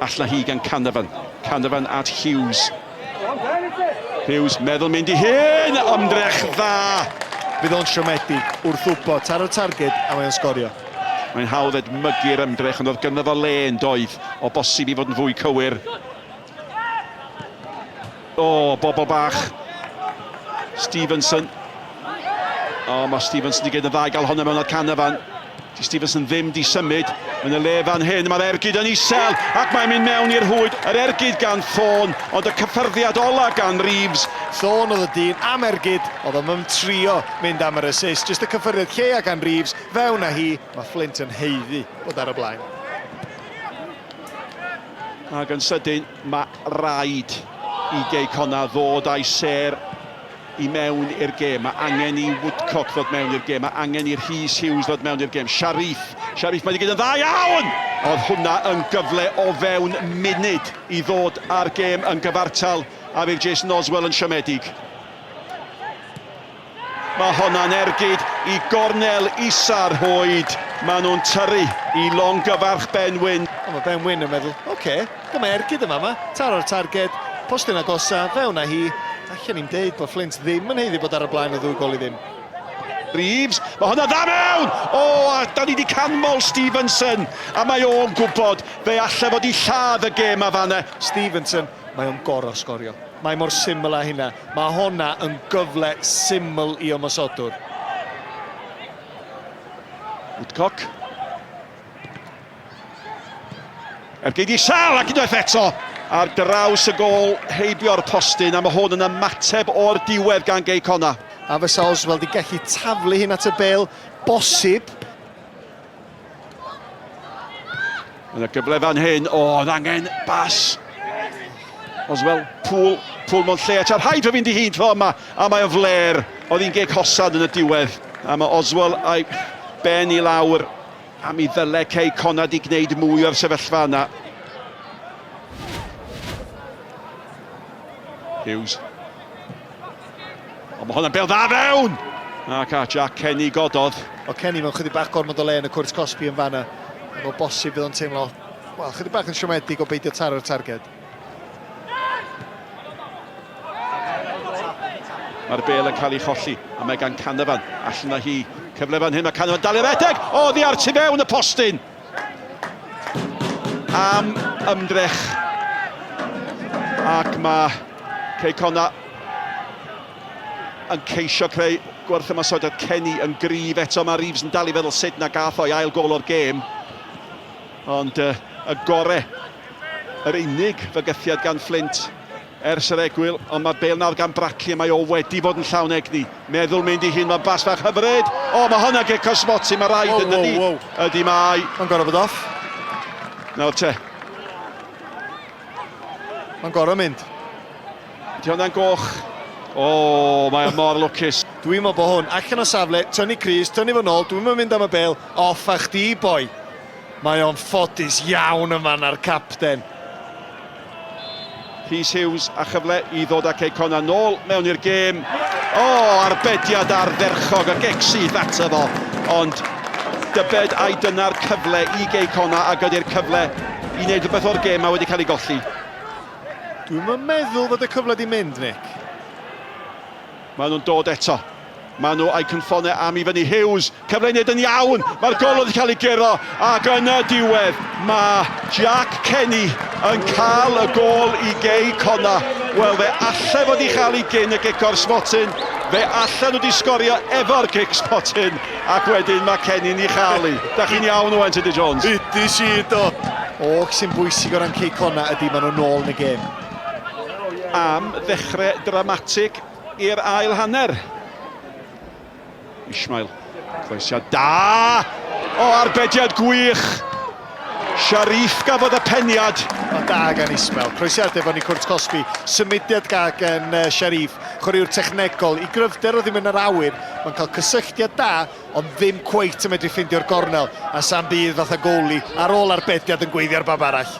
Allan hi gan Canavan. Canavan at Hughes. Hughes meddwl mynd i hyn! Ymdrech dda! Fydd o'n siomedig wrth wybod taro'r targed a mae o'n sgorio. Mae'n hawdd edmygu'r ymdrech ond oedd ganddo fo le yn doedd o bosib i fod yn fwy cywir. O, bobl bach. Stevenson. O, mae Stevenson wedi gwneud yn dda i gael hwnna mewn o'r Canavan. Di Stevenson ddim di symud yn y le fan hyn. Mae'r ergyd yn isel ac mae'n mynd mewn i'r rhwyd. Yr ergyd gan Thorne, ond y cyffyrddiad ola gan Reeves. Thorne oedd y dyn am ergyd, oedd o'm yn trio mynd am yr assist. Jyst y cyffyrddiad lleia gan Reeves, fewn â hi. Mae Flint yn haeddu bod ar y blaen. Ac yn sydyn, mae rhaid i Gei Connah ddod â'i sêr i mewn i'r gêm. Mae angen i Woodcock ddod mewn i'r gêm. Mae angen i Rhys Hughes ddod mewn i'r gêm. Sharif, Sharif mae wedi gwneud yn dda iawn! Oedd hwnna yn gyfle o fewn munud i ddod â'r gêm yn gyfartal a fydd Jason Oswell yn siomedig. Mae honna'n ergyd i gornel isa'r rhwyd. Maen nhw'n tyrru i longyfarch Ben Wyn. Ond mae Ben Wyn yn meddwl, oce, dyma ergyd yn fama, taro'r targed, postyn agosa, fewn â hi. Allen ni'm deud bod Flint ddim yn haeddu bod ar y blaen o ddwy gôl i ddim. Reeves, mae hwnna dda mewn! O, a da ni wedi canmol Stevenson, a mae o'n gwybod, fe alle fod i lladd y gêm a fanne. Stevenson, mae o'n gorfod sgorio. Mae mor syml â hynna. Mae honna yn gyfle syml i ymosodwr. Woodcock. Ergyd isel ac unwaith eto ar draws y gôl heibio'r postyn a mae hwn yn ymateb o'r diwedd gan Gei Connah. A fysa Oswald 'di gallu taflu hyn at y bêl? Bosib. Yna gyfle fan hyn, o, oedd angen bas. Oswell, Pŵl, Pŵl mewn lle, a rhaid fe fynd i hun tro yma, a mae o'n fler. Oedd hi'n gig hosan yn y diwedd, a mae Oswell a'i ben i lawr, a mi ddyle Cei Connah di gwneud mwy o'r sefyllfa yna. Hughes. Ond mae hwnna'n bêl dda fewn! Ac a Jack Kenny gododd. O Kenny mewn chydig bach gormod o le yn y cwrt cosbi yn fanna. Ac o bosib fydd o'n teimlo, wel, chydig bach yn siomedig o beidio taro'r targed. Mae'r bêl yn cael ei cholli, a mae gan Canavan allan â hi. Cyfle fan hyn, mae Canavan dal i redeg! O, ddi ar tu fewn y postyn! Am ymdrech. Ac mae Cei Connah yn ceisio creu gwerth ymosodiad Kenny yn gryf eto. Mae Reeves yn dal i feddwl sut na gath o'i ail gôl o'r gêm. Ond uh, y gore, yr unig fygythiad gan Flint ers yr egwyl, ond mae Bale nawr gan Brackley a mae o wedi bod yn llawn egni. Meddwl mynd i hun, mae'n bas fach hyfryd. O, mae hwnna gic o smotyn, mae rhaid yn dydi. Ydy mae. Mae'n gorfod bod off. Nawr te. Mae'n gorfod mynd. Ydy hwnna'n goch? O, mae o mor lwcus. Dwi'n meddwl bod hwn allan o safle, tynnu crys, tynnu fo nôl, dwi'm yn mynd am y bêl, off â chdi boi. Mae o'n ffodus iawn yn fan a'r capten. Rhys Hughes a chyfle i ddod â Cei Connah nôl mewn i'r gêm. O, arbediad ardderchog, y gic syth ato fo. Ond dybed ai dyna'r cyfle i Gei Connah ac ydy'r cyfle i wneud rhywbeth o'r gêm ma wedi cael ei golli. Dwi'm yn meddwl fod y cyfle 'di mynd, Nick. Maen nhw'n dod eto. Maen nhw a'u cynffone am i fyny. Hughes, cyfle i wneud yn iawn. Mae'r gol wedi cael ei guro ac yn y diwedd mae Jack Kenny yn cael y gôl i Gei Connah. Wel, fe alle fod i chael ei gyn y gic o'r smotyn. Fe allan nhw wedi sgorio efo'r gic smotyn ac wedyn mae Kenny'n ei chael hi. Da chi'n iawn Owen Tudur Jones? Ydy si, do. Oll sy'n bwysig o ran Cei Connah ydy maen nhw'n nôl yn y gêm. Am ddechrau dramatig i'r ail hanner. Ishmael, croesiad da! O, arbediad gwych! Sharif gafodd y peniad. O, da gan Ismael. Croesiad efo ni Cwrt Cosby. Symudiad ga gan Sharif. Chwaraewr technegol. I gryfder o ddim yn yr awyr. Mae'n cael cysylltiad da, ond ddim cweit yn medru ffeindio'r gornel. A sam byd fatha goli ar ôl arbediad yn gweiddi ar bawb arall.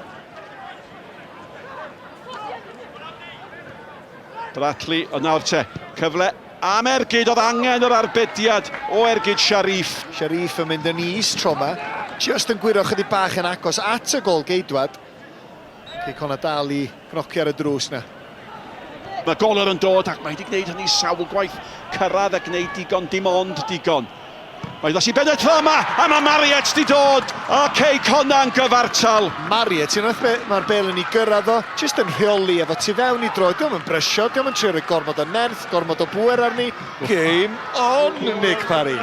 Bradley, ond nawr te, cyfle am ergyd, oedd angen yr arbediad o ergyd Sharif. Sharif yn mynd yn is tro yma, just yn gwyro chydig bach yn agos at y gôl geidwad. Cei Connah dal i gnocio ar y drws na. Mae golwr yn dod ac mae wedi gwneud hynny sawl gwaith. Cyrraedd a gwneud digon, dim ond digon. Mae ddos i Bennett fel yma, a mae Marriott di dod, a Cei Connah yn gyfartal. Marriott, unwaith mae'r bel yn ei gyrraedd o, jyst yn rheoli efo tu fewn i droed, dio'm yn brysio, dio'm yn trio rhoi gormod o nerth, gormod o bŵer arni. Game on, Nick Parry!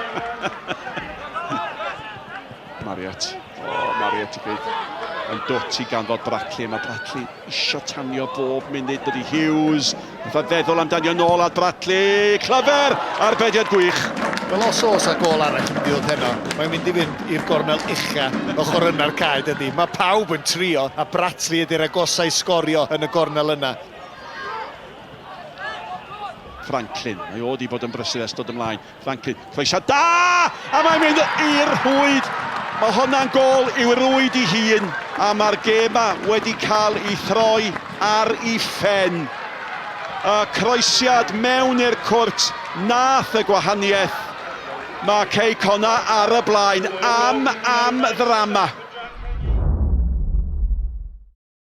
Marriott, o, oh, Marriott i gyd yn dwt i ganfod Bradley, mae Bradley isio tanio bob munud, dydy Hughes, fatha feddwl amdanio nôl at Bradley, clyfar, arbediad gwych. Wel os oes a gol arall yn mynd i ddod heno, mae'n mynd i fynd i'r gornel ucha ochr yna'r cae, dydy. Mae pawb yn trio, a Bradley ydy'r agosau sgorio yn y gornel yna. Franklin, mae o wedi bod yn brysur ers dod ymlaen. Franklin, croesiad da! A mae'n mynd i'r rhwyd. Mae hwnna'n gol i'w rwyd i hun, a mae'r gêm ma wedi cael ei throi ar ei phen. Y croesiad mewn i'r cwrt nath y gwahaniaeth. Mae Cei Connah ar y blaen am am ddrama.